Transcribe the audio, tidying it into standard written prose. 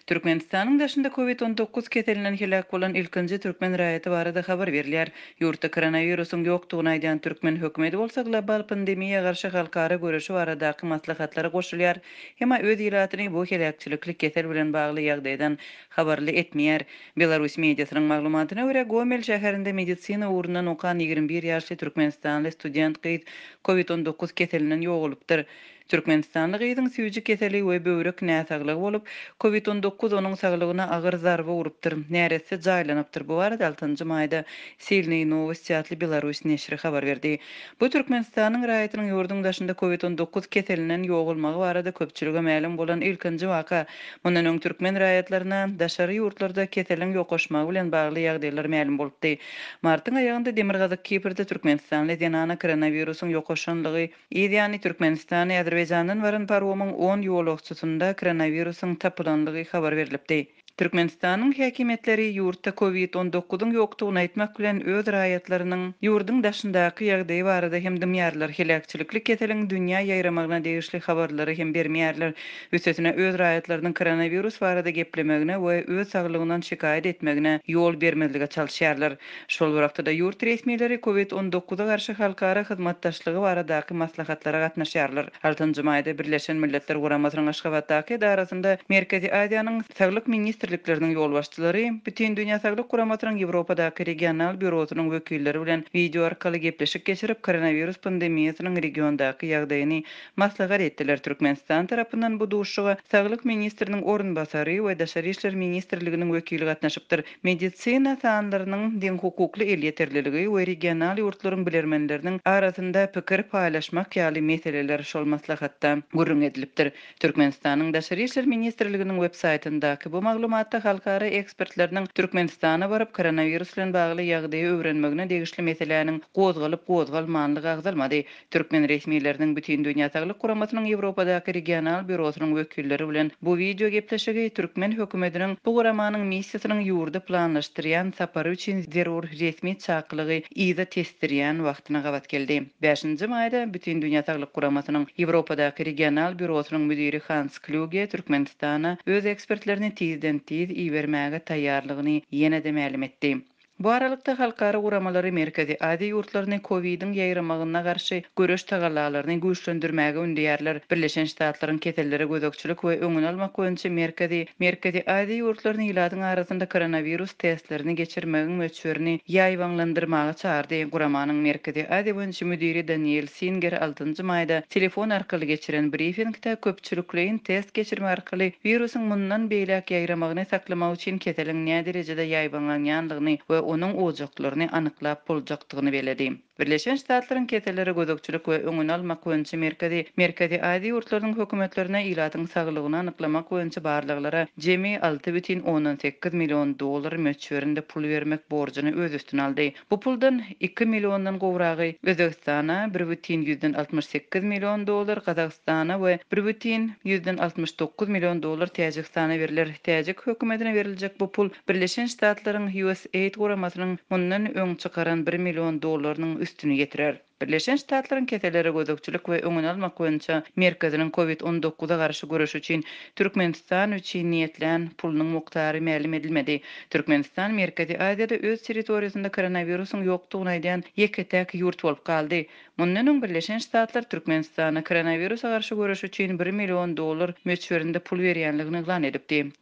Türkmenistanyň daşynda Covid 19 keselinden heläk bolan ilkinji türkmen raýaty barada habar berilýär. Ýurtda koronawirusyň ýokdugyny aýdýan türkmen hökümeti bolsa global pandemiýa garşy halkara göreşi baradaky maslahatlara goşulýar, emma öz ilatyny bu heläkçilikli kesel bilen bagly ýagdaýdan habarly etmeýär. Belarus mediasynyň maglumatyna görä, Gomel şäherinde medisina ugrundan okan 21 ýaşly türkmenistanly student gyz Covid 19 keselinden ýogalypdyr. Türkmenistanly gyzyň süýji keseli we böwrek näsaglygy bolup, Covid 19 onuň saglygyna agyr zarba urupdyr. Neresse jaýlanypdyr. Bu barada altynjy maýda Silnyý nowosti atly belarus neşiri habar berdi. Bu Türkmenistanyň raýatynyň ýurduň daşynda Covid 19 keselinden ýogalmagy barada köpçülige mälim bolan ilkinji waka. Mundan öň türkmen raýatlaryna daşary ýurtlarda keseliň ýokaşmagy bilen bagly ýagdaýlar mälim bolupdy. Martyň aýagynda Demirgazyk Kiprde türkmenistanly zenana koronawirusyň ýokaşanlygy Yz ýany Türkmenistana Azerbaýjandan baran paromyň on ýolagçysynda koronawirusyň tapylanlygy habar berlipdi. Türkmenistanyň häkimiýetleri ýurtda Covid 19-yň ýokdugyny aýtmak bilen, öz raýatlarynyň ýurduň daşyndaky ýagdaýy barada hem dymýarlar, heläkçilikli keseliň dünýä ýaýramagyna degişli habarlary hem bermeýärler. Üstesine, öz raýatlarynyň koronawirus barada geplemegine we öz saglygyndan şikaýat etmegine ýol bermezlige çalyşýarlar. Şol bir wagtda-da ýurt resmileri Covid 19-a garşy halkara hyzmatdaşlygy baradaky maslahatlara gatnaşýarlar. Altynjy maýda Birleşen Milletler Guramasynyň Aşgabatdaky edarasynda Merkezi Aziýanyň Saglyk ministrlikleriniň ýolbaşçylary, Bütindünýä Saglyk Guramasynyň Ýewropadaky regional býurosynyň wekilleri bilen wideo arkaly gepleşik geçirip, koronawirus pandemiýasynyň regiondaky ýagdaýyny maslahat etdiler. Türkmenistan tarapyndan bu duşuşyga Saglyk ministriniň orunbasary we Daşary işler ministrliginiň wekili gatnaşypdyr. Medisina sanlarynyň deňhukukly elýeterliligi we regional ýurtlaryň bilermenleriniň arasynda pikir paýlaşmak ýaly meseleler şol maslahatda gürrüň edilipdir. Türkmenistanyň Daşary işler ministrliginiň websaýtyndaky bu maglumatda halkara ekspertleriniň Türkmenistana baryp, koronawirus bilen bagly ýagdaýy öwrenmegine degişli meseläniň gozgalyp-gozgalmanlygy agzalmady. Türkmen resmileriniň Bütindünýä Saglyk Guramasynyň Ýewropadaky regional býurosynyň wekilleri bilen bu wideo gepleşigi türkmen hökümetiniň bu guramanyň missiýasynyň ýurda planlaşdyrýan sapary üçin zerur resmi çakylygy yza tesdirýän wagtyna gabat geldi. Bäşinji maýda Bütindünýä Saglyk Guramasynyň Ýewropadaky regional býurosynyň müdiri Hans Klýuge Türkmenistana öz ekspertlerini tizden-tiz ibermäge taýýarlygyny ýene-de mälim etdi. Bu aralykda, halkara guramalary Merkezi Aziýa ýurtlaryny COVID-iň ýaýramagyna garşy göreş tagallalaryny güýçlendirmäge ündeýärler. Birleşen Ştatlaryň Kesellere gözegçilik we öňüni almak boýunça merkezi Merkezi Aziýa ýurtlaryny ilatyň arasynda koronawirus testlerini geçirmegiň möçberini ýaýbaňlandyrmaga çagyrdy. Guramanyň Merkezi Aziýa boýunça müdiri Daniel Singer altynjy maýda telefon arkaly geçiren brifingde köpçülikleýin test geçirmek arkaly wirusyň mundan beýläk ýaýramagyny saklamak üçin keseliň näderejede ýaýbaňlanýandygyny we onuň ojaklaryny anyklap boljakdygyny belledi. Birleşen Ştatlaryň Kesellere gözegçilik we öňüni almak boýunça merkezi Merkezi Aziýa ýurtlarynyň hökümetlerine ilatyň saglygyny anyklamak boýunça barlaglara jemi 6,8 million dollar möçberinde pul bermek borjuny öz üstüne aldy. Bu puldan iki milliondan gowragy Özbegistana, 1,68 million dollar Gazagystana we 1,69 million dollar Täjigistana berler. Täjik hökümetine beriljek bu pul Birleşen Ştatlaryň USAID guramasynyň mundan öň çykaran bir million dollarynyň üstüni ýetirer. Birleşen Ştatlaryň Kesellere gözegçilik we öňüni almak boýunça merkeziniň Covid 19-a garşy göreş üçin Türkmenistan üçin niýetlän pulunyň mukdary mälim edilmedi. Türkmenistan Merkezi Aziýada öz territoriýasynda koronawirusyň ýokdugyny aýdýan ýeke-täk ýurt bolup galdy. Mundan öň Birleşen Ştatlar Türkmenistana koronawirusa garşy göreş üçin bir million dollar möçberinde pul berýänligini yglan edipdi.